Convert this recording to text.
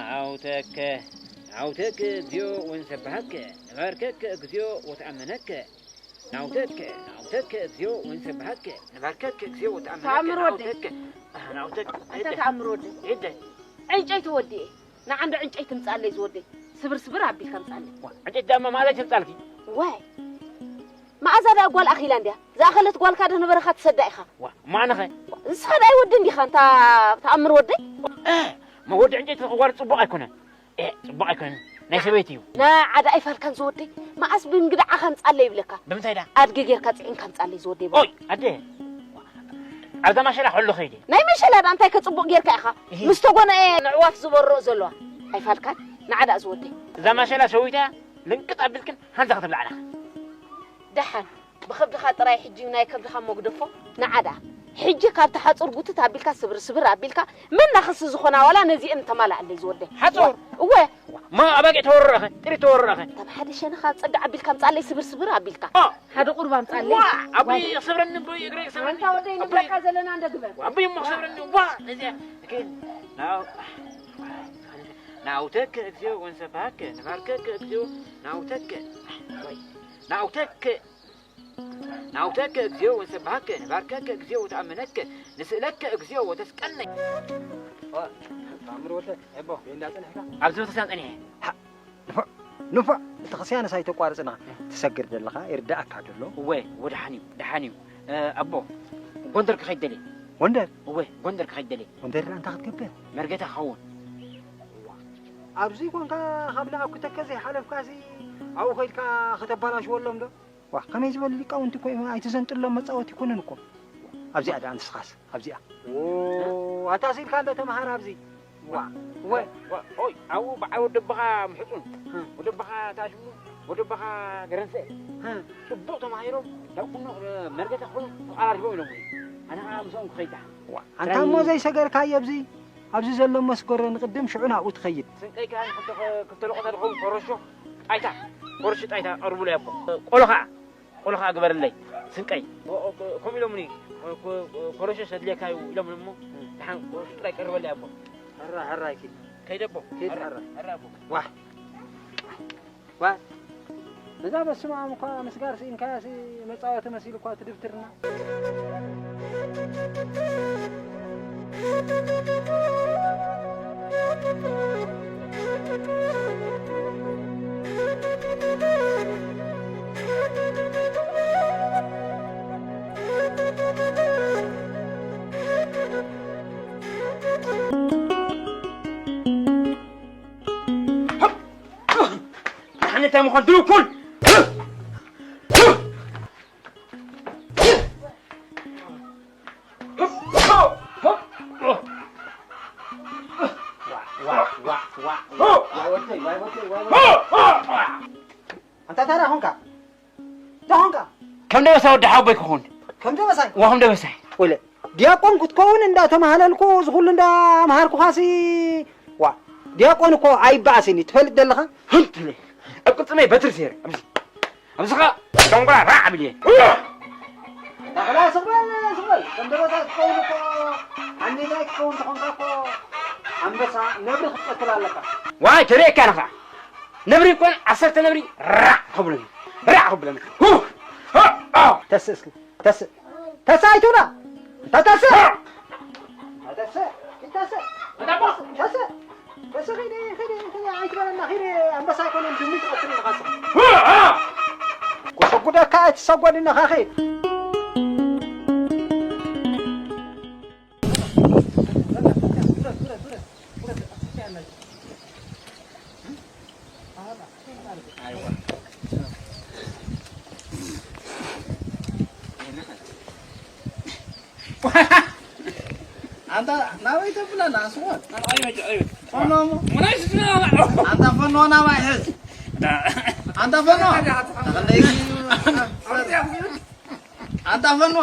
ናውተከ ናውተከ እግዚኦ ወንሰብሐከ ንባርከከ እግዚኦ ወተኣመነከ ናውተከ ናውተከ እግዚኦ ወንሰብሐከ ንባርከከ እግዚኦ ወተኣመነከ ተኣምር ወደይ። ናውተከ ናውተከ እንተ ተኣምር ወደይ። ሄደ ዕንጨይቲ ወዲኤ ንዓንዶ ዕንጨይቲ ምጻለይ ዝወደይ ስብር ስብር ኣቢልካ ምጻለይ። ዕንጨይቲ ዳማ ማለት ይምጻልኪ። ዋይ መኣዛ ደኣ ጓል ኣኺላ እንድያ። ዝኣኸለት ጓልካ ዶ ነበረኻ ትሰዳ ኢኻ። ዋ ማዕነኸ ንስኻ ደኣ ኣይወድን ዲኻ እንታ ተኣምር ወደይ። መወዲ ዕንጨይቲ ክዋር ጽቡቕ ኣይኮነን። ጽቡቕ ኣይኮነን ናይ ሰበይቲ እዩ። ንዓዳ ኣይፋልካን ዝወደይ። መኣስ ብእንግድዓ ከምጻለይ ይብለካ። ብምንታይ ዳ ኣድጊ ጌርካ ጽዒንካ ምጻለይ ዝወደይ። ኦይ ኣደ ኣብዛ ማሸላ ከሎ ኸይደ። ናይ መሸላ ዳ እንታይ ከጽቡቕ ጌርካ ኢኻ። ምስ ተጎነ እየ ንዕዋፍ ዝበርኦ ዘለዋ። ኣይፋልካን ንዓዳ ዝወደይ። እዛ ማሸላ ሰዊታ ልንቅጥ ኣቢልክን ሓንዛ ክትብላዕና። ደሓን ብኸብድኻ ጥራይ ሕጂ ናይ ከብድኻ መጉደፎ ንዓዳ። ሕጂ ካብቲ ሓጹር ጉትት ኣቢልካ ስብር ስብር ኣቢልካ መናኸሲ ዝኾና ዋላ ነዚአን ተማላኣለይ ዝወደይ። ሓጹር? እወ። ማ ኣባጊዕ ተወርረኸ ጥሪ ተወርረኸ። ካብ ሓደ ሸነኻ ጸግዕ ኣቢልካ ምጻለይ ስብር ስብር ኣቢልካ። ሓደ ቁርባ ምጻለይ። ኣቦይ ክሰብረኒ ኣቦይ እግረይ ክሰብረኒ። ኣንታ ወደይ ንብለካ ዘለና እንደ ግበር። ኣቦይ እሞ ክሰብረኒ ዋ ነዚያ ግን ናው ናውተከ እግዚኦ ወንሰብሐከ ንባርከከ እግዚኦ ናውተከ ወይ ናውተከ ናውተከ እግዚኦ ወንሰብሐከ ንባርከከ እግዚኦ ወተኣምነከ ንስእለከ እግዚኦ ወተስቀነ። ተኣምር ወደ ሄቦ ቤንዳ ጸኒሕካ። ኣብዚ ቤተክርስትያን ጸኒሐ። ንፉዕ ንፉዕ። ቤተክርስትያንስ ኣይተቋርጽና ትሰግር ዘለኻ ይርዳእካ ደሎ። እወ ወድሓን እዩ ደሓን እዩ። ኣቦ ጎንደር ክኸይድ ደልየ። ጎንደር? እወ ጎንደር ክኸይድ ደልየ። ጎንደር ደኣ እንታይ ክትገብር? መርገታ ክኸውን። ኣብዚ ኮንካ ካብ ለኣኩ ተከዘ ሓለፍካሲ ኣብኡ ከይድካ ከተባላሽወሎም ዶ? ዋ ከመይ ዝበሉ ሊቃውንቲ እኮ እዮም ኣይትዘንጥሎም መጻወቲ ይኮኑን እኮ። ኣብዚኣ ደኣ ንስኻስ ኣብዚኣ። ኣታ ሲልካ እንደ ተምሃር ኣብዚ። ዋ ወይ ኦይ ኣብኡ በዓል ወደብኻ ምሕጹን ወደብኻ ታሽሙ ወደብኻ ገረንሰ ጽቡቕ ተማሂሮም ናብ ኩኖ መርገታ ክኾኑ ተቓራሪቦም ኢሎም። ኣነ ከዓ ምስኦም ክኸይዳ። ኣንታ እሞ ዘይሰገርካዮ ኣብዚ ኣብዚ ዘሎ መስገሮ ንቅድም ሽዑ ናብኡ ትኸይድ። ስንቀይ ከዓ ንክልተ ክልተ ለቆታ ዝኸውን ኮረሾ ጣይታ ኮረሾ ጣይታ ቀርቡለይ ኣቦ። ቆሎ ከዓ ቆሎ ከዓ ግበርለይ ስንቀይ። ከምኡ ኢሎምኒ ኮረሾ ሰድልየካ እዩ ኢሎምኒ እሞ ደሓን ኮረሾ ጥራይ ቀርበለይ ኣቦ። ሕራ ሕራይ ኪድ ከይደ ኣቦ። ኪድ ሕራ። ሕራ ኣቦ። ዋሕ ዋ እዛ በስመ ኣብ እኳ ምስጋር ስኢንካያሲ መጻወቲ መሲሉ እኳ ትድብትርና። ንሓንታ ምዃን ድልኩል ኣንታ ታራ ኾንካ ዳኾንካ ከም ደበሳ ወዲ ሓወቦይ ክኹን ከም ደበሳይ ዋ ከም ደበሳይ ወለ ዲያቆን ክትከውን እንዳተማሃለልኩ ዝኹሉ እንዳምሃርኩኻሲ ዋ ዲያቆን እኮ ኣይበኣስን እዩ ትፈልጥ ዘለኻ። ህንት ኢለ ኣብ ቅልጽመይ በትሪ ሰይረ ኣብዚ ኣብዚ ኸኣ ዶንጎላ ራዕ ኣቢለ እየ። ዳኽላ ስቕ በል ስቕ በል ከም ደበሳ ክትከውን እኮ ኣንዴታይ ክትከውን ተኾንካ እኮ ኣንበሳ ነብሪ ክትቀትል ኣለካ። ዋይ ተርእየካ ንኻ ነብሪ እኮ ዓሰርተ ነብሪ ራዕ ከብለኒ ራዕ ከብለኒ። ተስእ እስኪ ተስእ ተስእ ኣይትብላ እንታ ተስእ ተስእ ተስእ ተስእ ተስእ ኺዲ ኺዲ ኺዲ ኣይትበለና ኺዲ ኣንበሳ ኣይኮነን ድሙ ትቐትል ኢኻ። ክሰጉደካ ኣይትሰጎድኒ ኸኺድ ኣንታ ናበይ ተብለና ስወት ፈኖሞ ኣንታ ፈኖ ናባይ ሕዝ ኣንታ ፈኖ ኣንታ ፈኖ